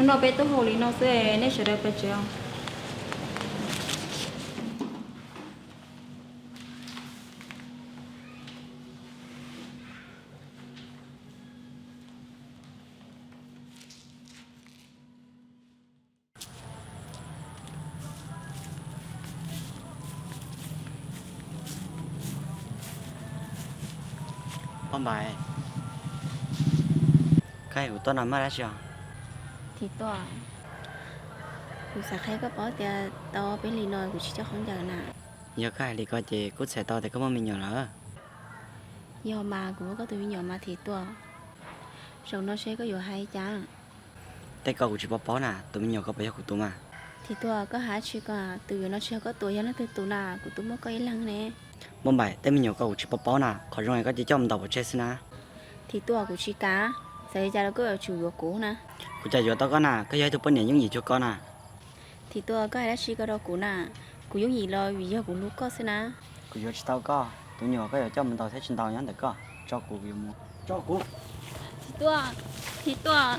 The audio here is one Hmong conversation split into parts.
No peb tuaj hauj li no xwb, nej sawv daws pais tsev os. Paj Npais, koj hais kuv tuaj no muaj dab tsi os? Thim Tuaj, kuv xav qhia koj paub tias tau peb hlis no kuv tsis coj khaub ncaws na. Yog koj hais li ko ces kuv txhais tau tias koj muaj me nyuam lawm. Yog mas, kuv muaj koj tus me nyuam mas Thim Tuaj. Zaum no seb koj yuav hais cas? Tej ko kuv tsis paub paub na, tus me nyuam ko puas yog kuv tus mas? Thim Tuaj, koj hais dab tsi ko? Tus yuav no tsis yog koj tus, yog leej twg tus na? Kuv twb muaj koj ib leeg ne. Paj Npais, tej me nyuam ko kuv tsis paub paub na, qhov zoo es koj cia coj mus ntaus pov tseg xwb na. Thim Tuaj, kuv tsis kam, xav li cas los koj yuav tsum yuav kuv na. Kuv cas yuav tau koj na, koj yog ib tug poj niam yooj yim cuag koj na. Thim Tuaj, koj hais dab tsi ko rau kuv na? Kuv yooj yim los vim yog kuv hlub koj xwb na. Kuv yuav tsis tau koj, tus me nyuam koj yuav coj mus ntaus thiab tsis ntaus nyob ntawm koj, tso kuv, kuv yuav mus. Tso kuv. Thim Tuaj, Thim Tuaj.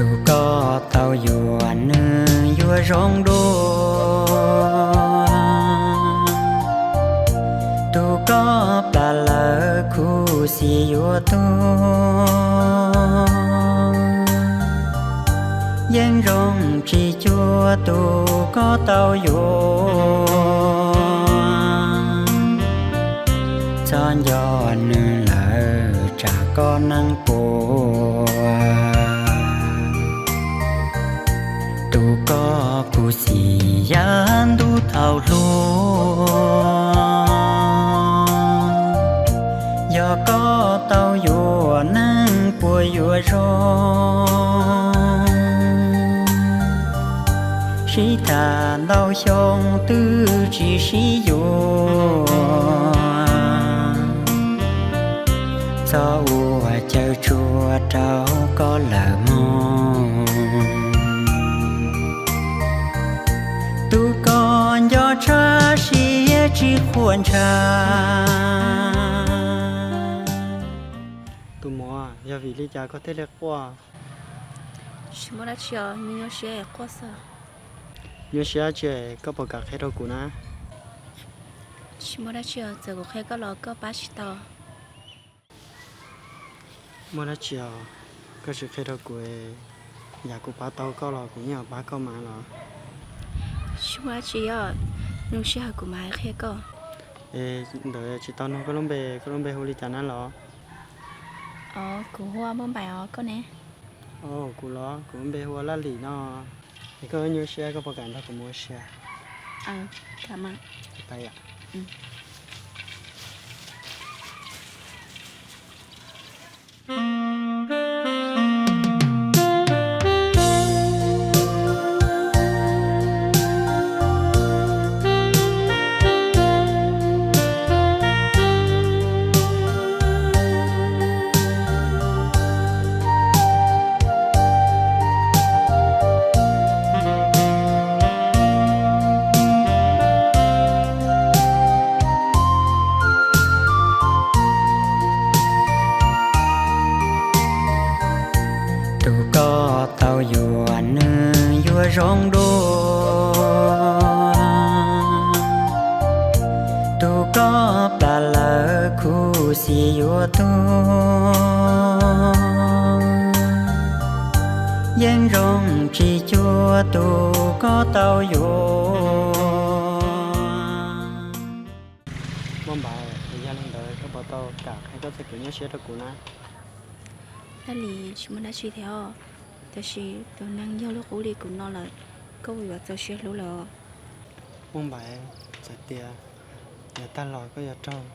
Tus koj tau yuav nws yuav zoo dua, tus koj plam lawm khuv xim yuav tuag. Yeej zoo tsis cuag tus koj tau yuav, txhob nco nws lawm tsam koj neej puas. Tus koj khuv xim yav ntuj thaum hluas, yog koj tau yuav neeg puas yuav zoo. Sib tham ntau xyoo twb tsis sib yuav, txhob ua cawv tshuaj rau koj lawm mog. Tus koj nco tshaj siab tsis quaj ntshav. Tus muam, yog vim li cas koj thiaj li quaj? Tsis muaj dab tsi os, nyuaj nyuaj siab es quaj xwb. Nyuaj siab dab tsi, koj puas kam qhia rau kuv na? Tsis muaj dab tsi os, txawm kuv qhia koj los koj pab tsis tau. Muaj dab tsi os, koj tsis qhia rau kuv, yam kuv pab tau koj los kuv yeej yuav pab koj mas los. Tsis muaj dab tsi os, zoo sij hawm kuv mam qhia koj. Es ntawd tsis tau nug koj lub npe, koj lub npe hu li cas na los? Os, kuv hu ua Npauj Npaim os, koj ne? Os, kuv los kuv lub npe hu ua Laj Lim no. Es koj nyuaj siab, koj puas kam nrog kuv mus ua si? Tus koj tau yuav nws yuav zoo dua, tus koj plam lawm khuv xim yuav tuag. Yeej zoo tsis cuag Tus koj tau yuav. Muaj Npaim, yog li ntawd koj puas tau kam qhia koj txoj kev nyuaj siab rau kuv na? Laj Lis, tsis muaj dab tsi thiab os, tab sis tus neeg yog lub qub li kuv no lawm, koj puas yuav txaus siab hlub lawm os? Muaj Npaim, txawm tias yav tag los koj yuav raug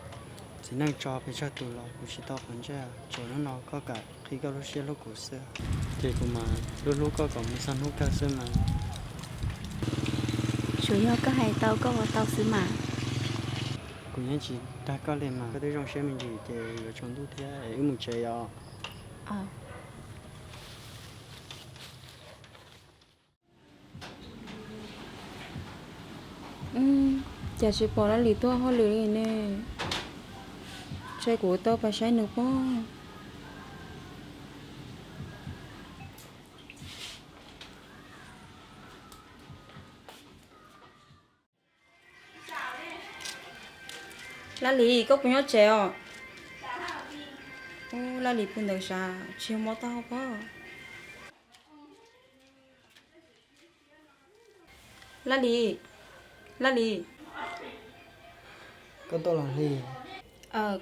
txiv neej tso pes tsawg tus los kuv tsis tau quav ntsej, tsuas hnub no koj kam qhia koj lub siab hlub kuv xwb, ces kuv mam hlub hlub koj kom mus txog hnub kawg xwb mas. Tsuas yog koj hais tau koj ua tau xwb mas. Kuv yeej tsis dag koj li mas, koj twb zoo siab me ntsis ces yuav tsaus ntuj thiab es wb mus tsev os. Cas tsis pom Laj Lis tuaj hauj lwm li ne? Ntshe kuv tau pais saib nws pob. Laj Lis, koj puas nyob tsev os? Laj Lis pw ntawm sav tsis yog mob taub hau pob. Laj Lis, Laj Lis. Koj tuaj los Hli?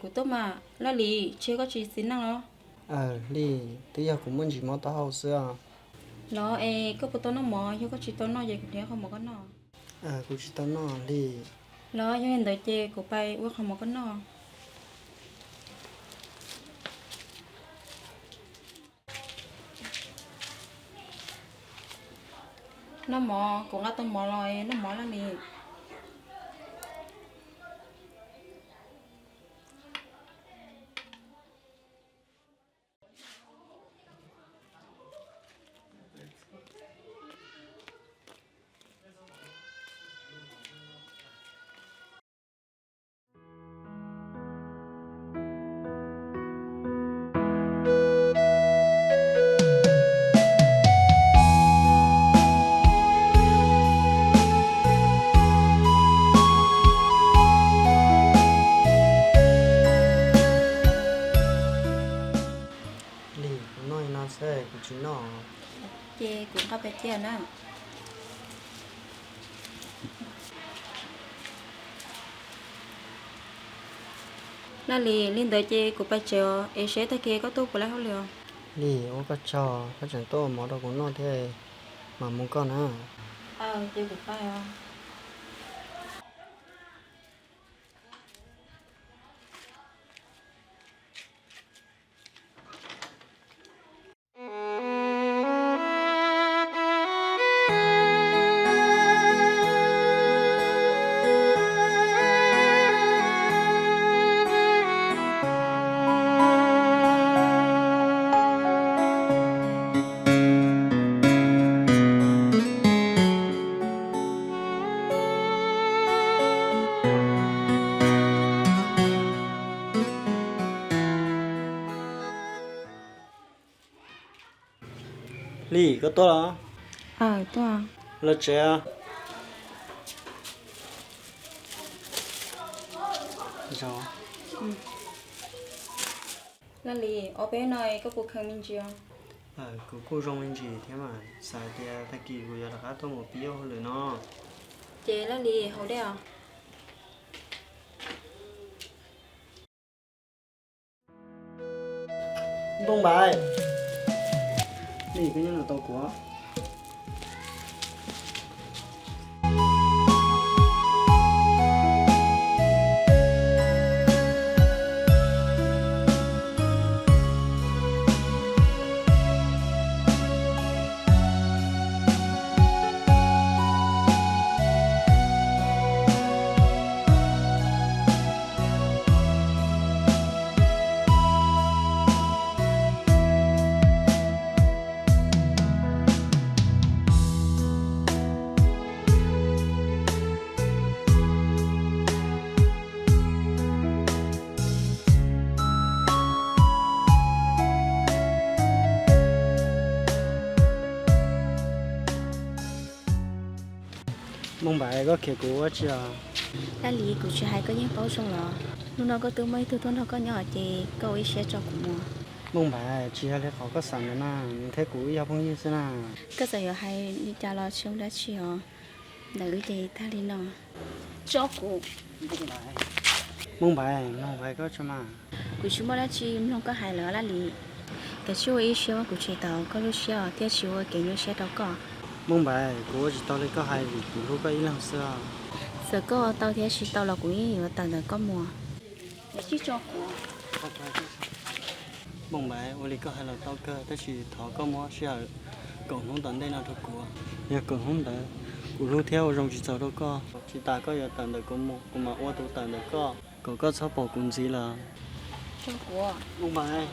Kuv tuaj mas. Laj Lis, ntshe koj tsis txiv neej los? Hli, twb yog kuv muaj ntsis mob taub hau xwb os. Los es koj puas tau noj mov? Yog koj tsis tau noj ces kuv hliv qhov mov koj noj. Kuv tsis tau noj Hli. Los yog li ntawd ces kuv pais ua qhov mov koj noj. Noj mov, kuv nqa tau mov los, noj mov Laj Lis. Lis, kuv noj li no xwb kuv tsis noj. Ces kuv nqa pais cia na. Laj Lis, li ntawd ces kuv pais tsev os, es seb tag kis koj tuaj kuv laj hauj lwm os. Lis, ua koj tsaug, koj tseem tuaj ua mov rau kuv noj thiab, mam mus koj na. Ces kuv pais os. Hli, koj tuaj los? Los tsev. Laj Lis, ob peb no koj puas kheev me ntsis os? Kuv kuj zoo me ntsis thiab mas, xav tias tag kis kuv yuav rov qab tuaj mus pib ua hauj lwm no. Ces Laj Lis haus dej os. Npauj Npaim, Lis, koj nyob no tos kuv. Npauj Npaim, koj khiav kuv ua tsi os? Laj Lis, kuv tsis hais koj yeej paub zoo los. Hnub no koj twb muaj ib tug tuaj nrog koj nyob ces koj ua ib siab tso kuv mus. Npauj Npaiv, tsis yog li qhov koj xav ntawd na, nws thiab kuv wb yog phooj ywg xwb na. Koj txawm yuav hais li cas los tsis ua dab tsi os, ntawm wb ces tag li no. Tso kuv. Npauj Npaiv, Npauj Npaiv, koj tso mas. Kuv tsis muaj dab tsi mloog koj hais lawm Laj Lis. Kav tsij ua ib siab muab kuv tshem tau koj lub siab os, thiaj tsis ua kev nyuaj siab rau koj. Npauj Npaiv, kuv ua tsis tau li koj hais vim kuv hlub koj ib leeg xwb os. Txawm koj ua tau thiab tsis tau los kuv yeej yuav tawm ntawm koj mus. Kav tsij tso kuv. Npauj Npaiv, ua li koj hais los tau kawg, tab sis thov koj muab sij hawm kaum hnub tom ntej no rau kuv. Yog kaum hnub ntawd kuv hlub thiab ua zoo tsis txaus rau koj, tsis tas koj yuav tawm ntawm kuv mus, kuv mam ua tus tawm ntawm koj, kom koj txhob pom kuv ntxiv lawm. Npauj Npaiv.